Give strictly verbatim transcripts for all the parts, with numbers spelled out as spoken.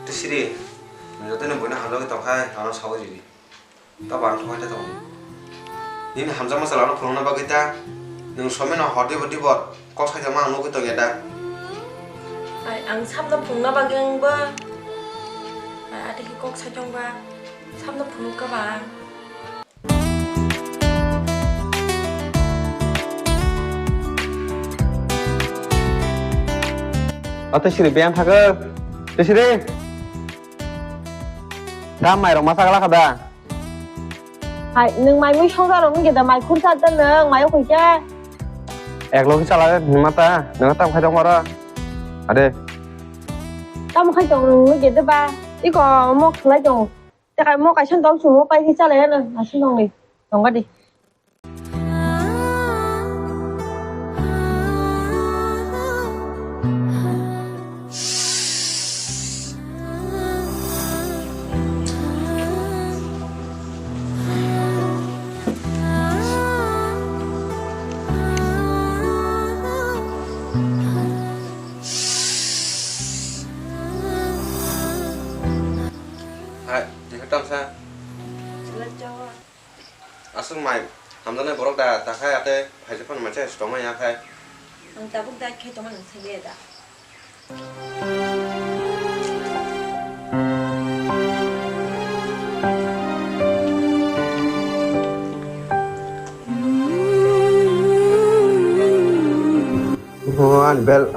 Siri, nwng jotono buino hamjagwi tongkha, ano saui ridi. Tabo ang thongkha tongdi. Nini hamjakma chwla ano phunukna bagwi ta, nwng somino hor dibo dibo kok saijakma ang nugwi tongya da? Ai, ang sabno phunukna bagwi wngbo. Ai, ate khe kok saijak wngba, sabno phunukha ba ang. O tei siri biyang thakgwi. Tei siri. Da mairok ma chagla kha da? Hai, nwng mai mui songsa rok wngkhe da mai khursa da nwng mai khoi khe. Ek logi chala ni mata, nwng tam khai tong oro. Ade. Tamo khai tong nwng wngkhe da ba? Iko mo khlai tong. Tei mo kaisa tong sumo pai khe chalai ano naising tong di. Tongga di. Hai, tengka tamsa. Sila jawa. Aswk mai hamjaknai borok da, takhai ate phaijak phano mansa se tongma ya khai. Ang tabuk da khe tongma nang saliya da. Oh, ani bel.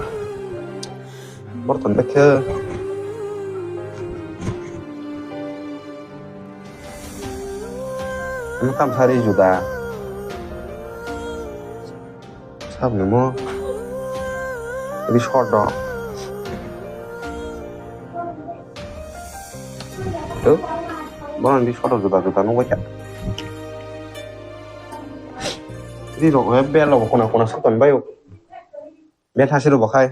Borton bekhe. Ano tamsa ri juda. Sabni mo. Ri short dog. Tuh. Bono ri short dog juda juda nungwi kha. Ri rok bel rok kona kona saton bayo. Bel thasi rok bo khai.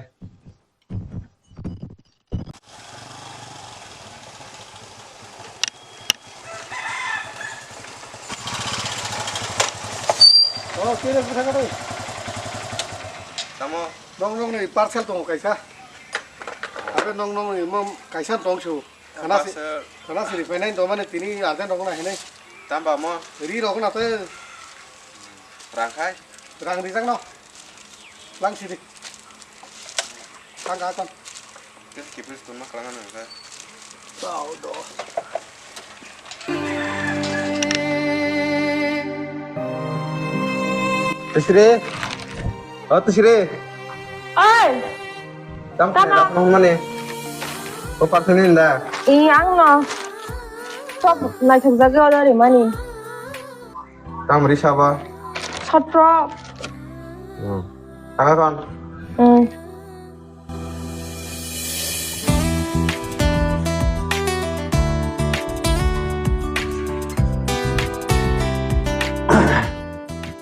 Oh, kire bwtha khe tei? Tamo? Nong nong ni parcel tongo kaisa. Abe nong nong ni mom kaisa tong su. Khana si, parcel. Khana siri painai to mane tini arte nong na hinai. Tamba mo? Ri rok na te. Rang khai? Rang rijak no. Lang siri. Tang ka kon. Kis kipis tun ma klang ano ka. Tau do. Tisri. Oh, Tisri. Oi. Tang tama. Tang mane. Ko parthani nda. I ang no. Sok naithok jagwi order rimani. Tam risa ba? Sotro. Hmm. Tangkha kon? Hmm.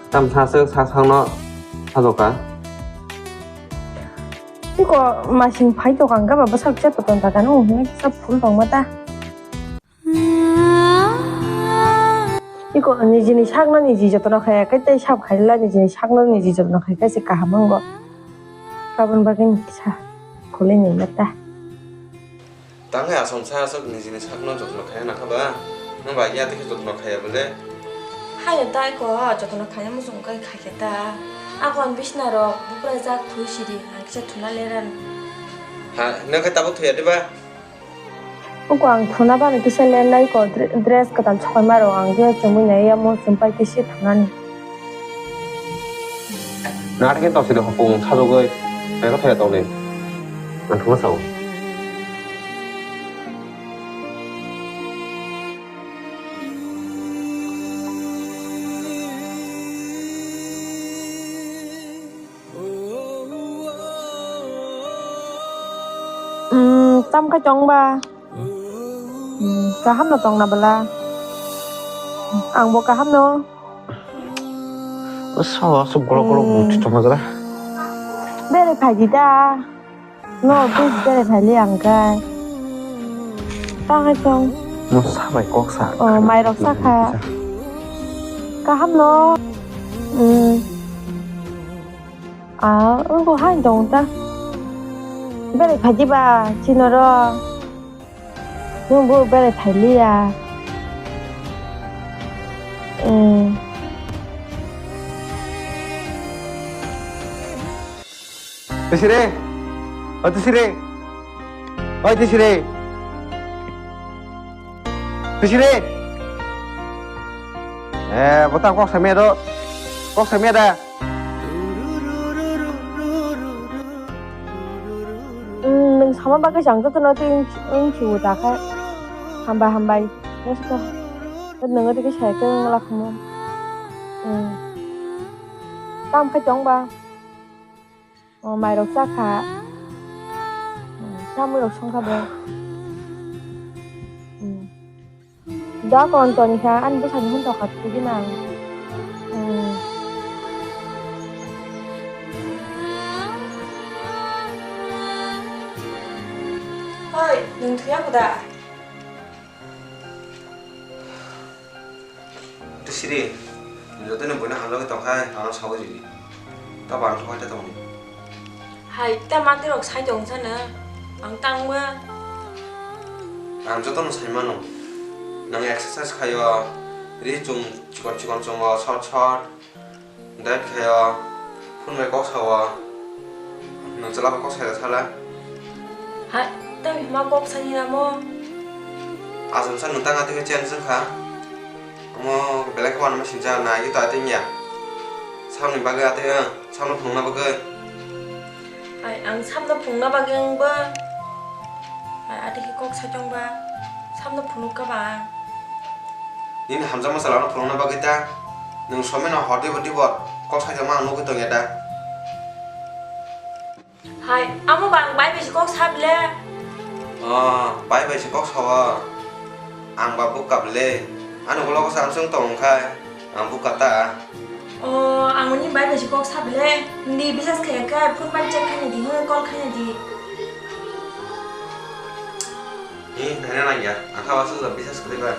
Tam sa se sa sangno sajoka. Iko masing phai to kang ga ba bwsak chat to ton ta kanu hwnwi kisa phul tong mata. Iko nijini sakno niji jotono khaya khe tei sab khaila nijini sakno niji jotono khai khe se kaham wngo. Kabun bagwi ni kisa khulwi ni mata. Tangwi aswk sa aswk nijini sakno jotono khaya nangkha ba? Nwng ba ya tei khe jotono khaya bole? Hayo tai ko jotono khaya muchung kai khai khe ta. Akon bisna rok bupra jak thui sidi ang kisa thuna leran. Ha, nwng khe tabuk thuya diba? Uko ang thuna bani kisa lennai ko dre-, dress kwtal chokma rok ang je chumui nai ya mo chumpai kisi thunani. Nari khe tosiri hopung sajogoi mega thoya tongni. Ang thuma sao. Umm, tam khai tong ba? Umm, kaham no tong na bwla? Ang bo kaham no. O sawa aswk golok golok buti tongma jora. Bere phai di da. No, please bere phai li ang kai. Ta khai tong. Mo sabai kok sa. O, mai rok sa kha. Kaham no. Umm. Ah, wngkha hai tong ta. Bere phai di ba, chino ro. Nwng bo berai phailiya. Eh. Tisiri. Oi Tisiri. Oi Tisiri. Tisiri. Eh, bwtang kok samya do. Kok samya da. Hmm, nwng sama bagwi chwng jotono tei wng, wng khiwo ta khe. Hambai, hambai. Nwng se to, nwng tei khe sai khe wng la khamu. Hmm. Tam khai tong ba? O, mairok cha kha. Hmm, chamwi rok song kha bo. Hmm. Da kon toni kha, ani bwsani hwn tokha twi gina. Hmm. Oi, nwng thwiya kuda? Tei siri, nwng jotono buino hamjagwi tongkhai, ano sawi ridi. Tabo ang thokha tongdi. Hai, ta mandirok sai tong sano, ang tangma. Ang jotono sai mano. Nang exercise khaio, ri chum chikon chikon chungo, short short. Diet khaio, phone bai kok sao. Nwng chwla bai kok sai da sala? Hai, tei hima kok sani namo? Asam sa nwng tang atwi khe change wngkha. Omo belai khe uanama sincha nai khe to atwi wngya. Samni bagwi atwi wng, samno phunukna bagwi. Hai, ang samno phunukna bagwi wngbo. Hai, atwi khe kok sai tongba. Samno phunukka ba ang. Nini hamjakma chwlano phunukna bagwi ta? Nwng somino hor dibo dibo kok saijakma ang nugwi tongya da? Hai, amo ba ang bai bai se kok sa bile. Oh, bai bai se kok sao. Ang ba bukka bile. Ani ulo kok sa ang sung tong khai. Ang bukka ta. Oh, ang ni bai bai se kok sa bile. Ni bisas khe khe phone bai check khai di, call khai di. Ni nana nangya. Ang kha ba su bisas khe ba.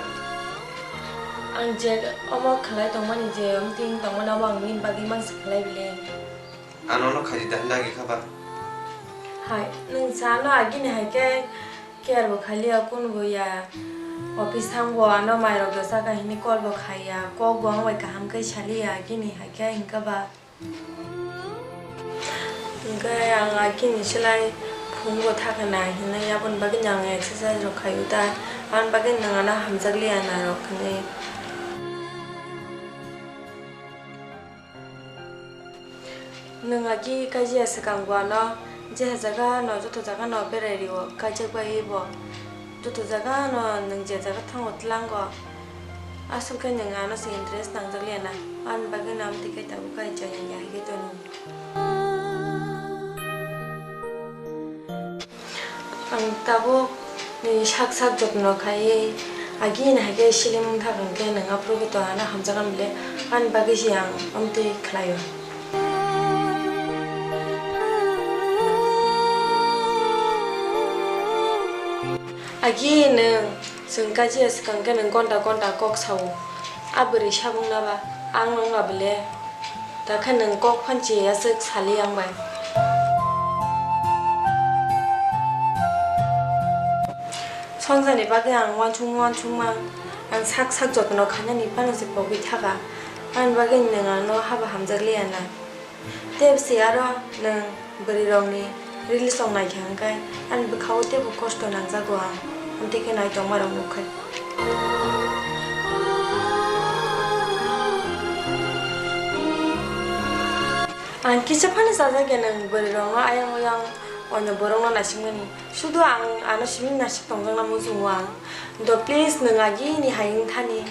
Ang je omo khlai tongmani je omting tongmani omo ang nini bagwi mang se khlai bile. Ano no khaji da hinda agi kha ba. Hai, nwng sa no agini hai khe care bo khaliya kun bo ya. Office thang bo ano mai rok do saka hini call bo khaiya. Kok bo ang bai kaham khe saliya agini hai khe hinka ba. Hwnkhe ang agini slai phungo thakna hinwi aboni bagwi ang exercise rok khaio ta, aboni bagwi nwng ano hamjakliya narok hinwi. Nwng agi kaijia swkang bo ano je jaga no joto jaga no berai rio kaijak bai bo. Joto jaga no nwng je jaga thango tlango. Aswk khe nwng ano se interest nangjak liya na. Ani bagwi no amtwi khe tabuk khe chaya ya hai khe tongwi. Ang tabuk ni sak sak jotno khaiwi agi ni hai khe siling thak hwnkhe nwng aphuru khe to ano hamjakna bile ani bagwi se ang amtwi khlaio. Agi nwng chwng kajiya swkang khe nwng gonta gonta kok sao. A bwrwi sabung na ba ang nwng ba bile. Da khe nwng kok phan chi aswk sali ang bai. Songjarni bagwi ang uansukma uansukma ang sak sak jotno khainani phano se pogwi thaka. Ani bagwi nwng ano haba hamjakliya na. Tei se aro nwng bwrwirokni reels rok naikha hwnkhe ani bwkhao teibo kosto nangjago ang, amtwi khe nai tongmarok nukkhe. Ang kisa phano chajakya nwng bwrwirokno ayang oyang onyo borokno naisingmani. Sudu ang ano simi naisik tongjakna muchungo ang. Do please nwng agini hai wngthani.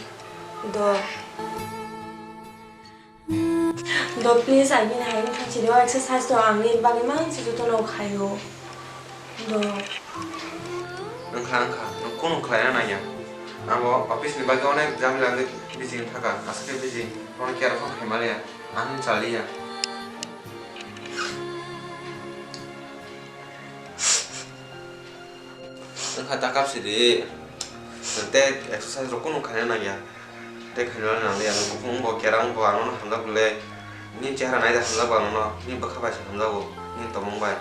Do. Do please, agini hai wngthang siri o exercise to ang nini bagwi mang se jotono khaio. Do. Wngkha, wngkha. Nwng kunu khlaina nangya. Abo office ni bagwi onek jamila wngwi busy wngthaka. Aswk khe busy. Bono care phano khaimaliya. Ang chaliya. Wngkha ta kap sidi. Tei exercise rok kunu khaina nangya. Tei khaina nangya. Nwng kuphung wngbo, kerang wngbo, ang nono hamjak le. Nini chehara naida hamjak bo ang nono. Nini bwkha bai se hamjago. Nini tongmung bai.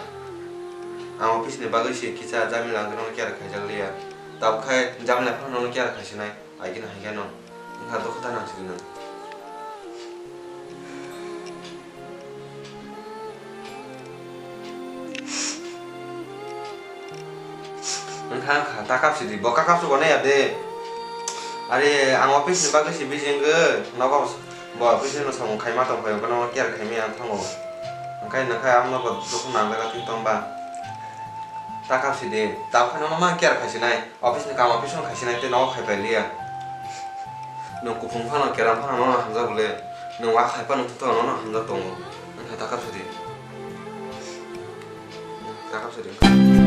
Ang office ni bagwi se kisa jamila wngwi nono care khaijak liya. Tabuk khai jamla phano nono care khaisinai, agini hai kheno. Wngkha dukhu ta nang sidi nang. Wngkha wngkha, ta kapsidi, bo kakap sugo nai ya de. Are, ang office ni bagwi si busy wngwi, nogo bo office ni samung khaima tong phai, bono care khaimaya wng thango. Wngkha wngkha, ang nogo dukhu nang jaga twi tong ba. Ta kapsidi, tabuk khai nono ma care khaisinai. Office ni kaam office o khaisinai tei nogo khaipai liya. Nwng kuphung phano, keram phano nono hamjak bole. Nwng wa khai phano to nono hamjak tongo. Nwng khai ta kapsidi. Ta kapsidi.